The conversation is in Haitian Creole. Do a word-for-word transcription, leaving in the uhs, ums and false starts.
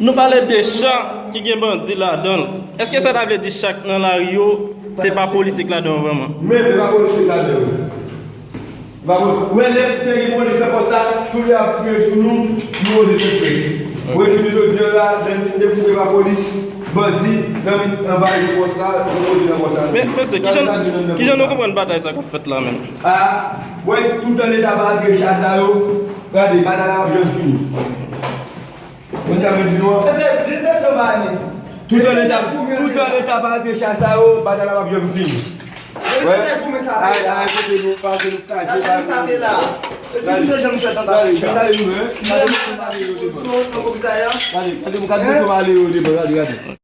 Nou pale de chan ki gen bandi ladan l. Èske sa ta vle di chan k nan lari yo, se pa polisye k ladan yo vrèman? Men, men pa polisye k ladan yo. Pa pou, ou wè lè te gen polis nan pòs la, tout lè ap tire sou nou, nou oze tèt frè. Ou wè depi jodi a la, lè nou fin dekoupe pa polis, bandi, nan anvayi pòs la, nou oze nan pòs la. Men, mesye, kijan, kijan nou konprann batay sa k ap fèt la menm? A, ou wè, toutan leta pa antre chan sa yo, gade, batay la p ap janm fini. Ou sa vle di nou an? Mesye, vin tande yon bagay, mesye. Toutan leta, toutan leta pa antre chan sa yo, batay la p ap janm fini. Ay, ay, kote nou, pa kote nou kache, pa kote nou. Gade, gade, gade nou, men. Gade, gade nou, gade nou, gade nou, gade nou, gade nou.